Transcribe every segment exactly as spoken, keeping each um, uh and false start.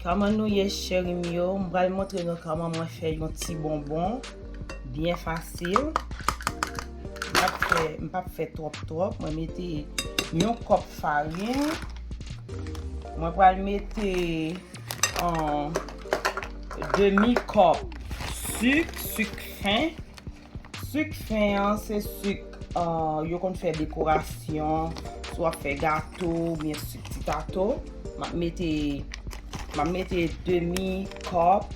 Kòman nou ye, cheri m yo? M pral montre nou kòman mwen fè yon ti bonbon byen fasil. M p ap fè, m p ap fè twòp twòp. Mwen mete yon kòp farin. Mwen pral mete, an, demi kòp sik, sik fen. Sik fen an, se sik, ah, yo konn fè dekorasyon, si w ap fè gato oubyen sik titato. M ap mete, m ap mete demi kòp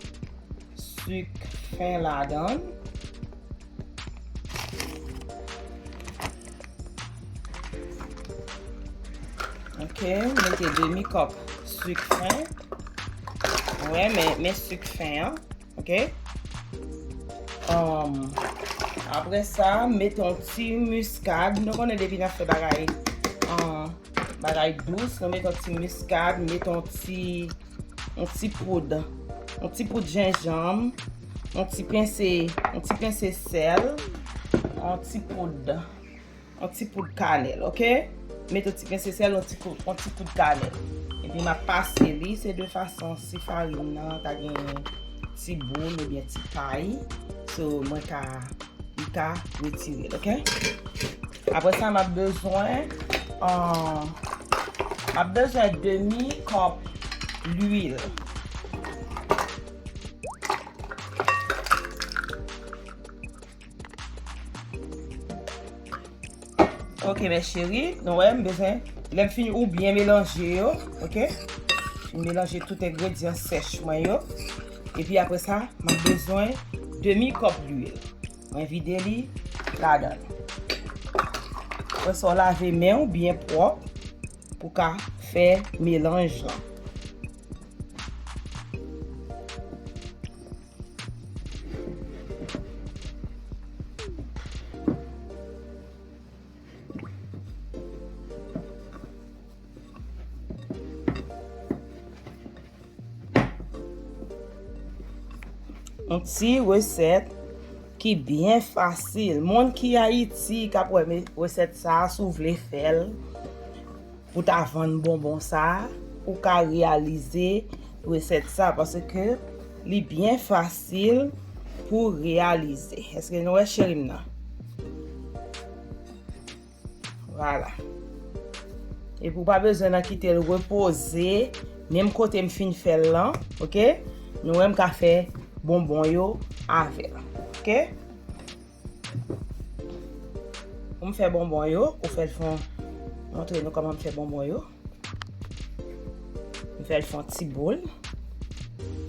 sik fen ladan l. Ok, mete demi kòp sik fen. Wè, men, men sik fen an. Ok? Um, apre sa, mete yon ti miskad. Nou konnen depi n ap fè bagay, um, bagay dous, nou mete yon ti miskad, mete yon ti, yon ti poud, yon ti poud jenjanm, yon ti pense, yon ti pense sèl, yon ti poud, yon ti poud kanèl, ok? Mete yon ti pense sèl, yon ti kou-, yon ti poud kanèl. Epi m ap pase li, se de fason si farin nan ta gen ti boul oubyen ti pay. So, mwen ka, li ka retire l, ok? Apre sa, m ap bezwen, ah, m ap bezwen demi kòp lwil. Ok, mes chéries, nou wè, m bezwen, lè m fini ou byen melanje yo, ok? Fin melanje tout engredyan sèch mwen yo. Epi apre sa, m ap bezwen demi kòp lwil. Mwen vide li ladan l. Apre sa, w lave men w byen pwòp pou w ka fè melanj lan. Yon ti resèt ki byen fasil. Moun ki Ayiti k ap wè me-, resèt sa a, si w vle fè l, pou ta vann bonbon sa a, ou ka reyalize resèt sa, paske li byen fasil pou reyalize. Èske nou wè cheri m nan? Vwala. Epi w pa bezwen nan kite l repoze, menm kote m fin fè l lan, ok? Nou wè m ka fè bonbon yo avè l, ok? Pou m fè bonbon yo, ou fè l fon, montre nou kòman m fè bonbon yo. M fè l fon ti boul.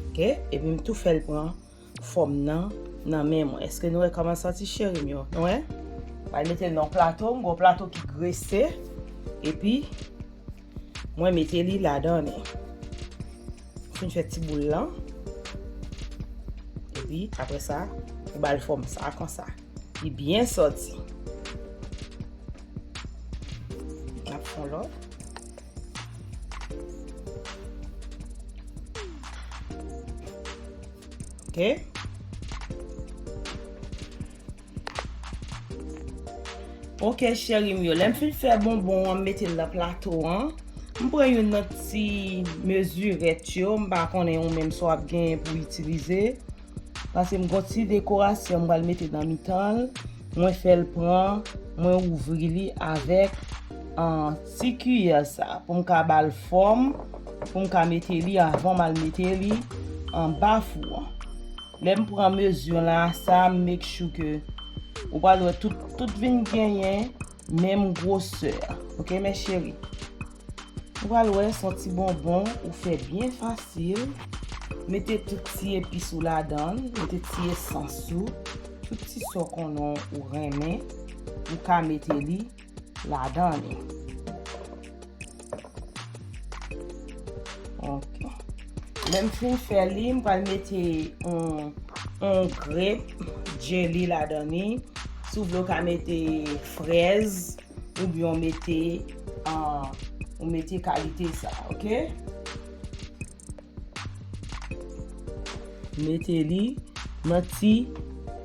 Ok? Epi m tou fè l pran fòm nan, nan men mwen. Èske nou wè kòman l sòti, cheri m yo? Nou wè? M pral mete l nan yon plato, m gen yon plato ki grese. Epi, mwen mete li ladan li. Fin fè ti boul lan. Epi, apre sa, ou ba l fòm sa, konsa. Li byen sòti. N ap fè yon lòt. Ok. Ok, cheri m yo. Lè m fin fè bonbon an, m mete l nan plato an. M pran youn nan ti mezirèt yo. M pa konnen ou menm sa w ap genyen pou w itilize. Paske m gon ti dekorasyon m pral mete nan mitan l. Mwen fè l pran, mwen ouvri li avèk, ah, ti kiyè sa pou m ka ba l fòm, pou m ka mete li avan m al mete li anba fou an. Lè m pran mezi la sa, m make sure ke ou pral wè tout, tout vin genyen menm gwosè. Ok, mes chéries? Ou pral wè, se yon ti bonbon ou fè byen fasil. Mete tout ti epis ou ladan l, mete ti esans ou, tout ti sa w konnen ou renmen, ou ka mete li ladan li. Ok. Lè m fin fè li, m pral mete yon, yon grape jelly ladan li. Si w vle, w ka mete frèz, oubyen w mete, ah, w mete kalite sa, ok? Mete li nan ti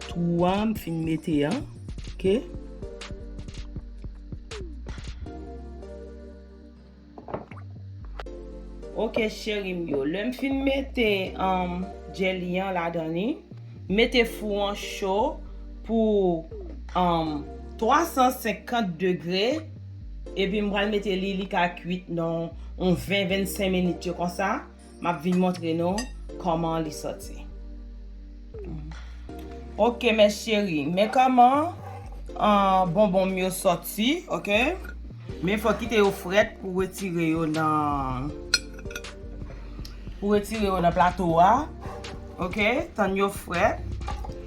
twou a m fin mete an, ok? Ok, cheri m yo, lè m fin mete um, jelly an ladan li, mete fou an cho pou um, twa san senkant degre, epi m pral mete li, li ka kwit nan yon ven, vennsenk minit yo konsa. M ap vin montre nou kòman li sòti. Ok, mes chéries, men kòman uh, bonbon m yo sòti, ok? Men fò kite yo frèt pou retire yo nan pou retire yo nan plato a. Ok, tann yo frèt.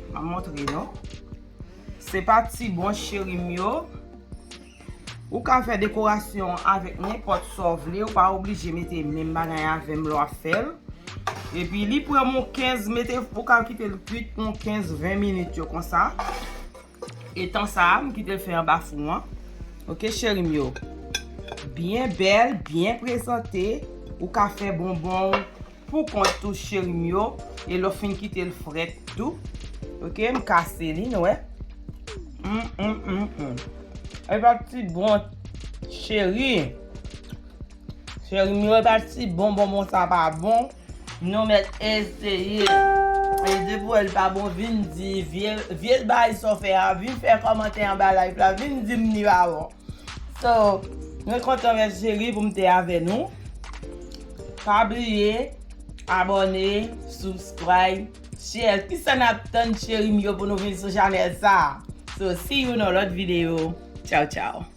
M ap montre nou. Se pa ti bon cheri m yo. Ou ka fè dekorasyon avèk nenpòt sa w vle, ou pa oblije mete menm bagay avè m lè w ap fè l. Epi li pran yon kenz, mete ou ka kite l kwit yon kenz, ven minit yo konsa. E tan sa a, m kite l fè anba fou an. Ok, cheri m yo. Byen bèl, byen prezante. Ou ka fè bonbon w pou kont ou, cheri m yo. E lè w fin kite l frèt tou. Ok, m kase li, nou wè. Mm, mm, mm, mm. E pa ti bon, cheri. Cheri m yo, e pa ti bon, bonbon sa pa bon. Nou mèt eseye. E depi w wè l pa bon, vin di vye, vye bagay sa w fè a, vin fè kòmantè anba live la, vin di m li pa bon. So, mwen kontan mes chéries pou m te avè nou. Pa bliye, abòne, subscribe, share. Kisa n ap tann cheri m yo pou nou vin sou chanèl sa? So, see you nan lòt videyo. Tchao, tchao.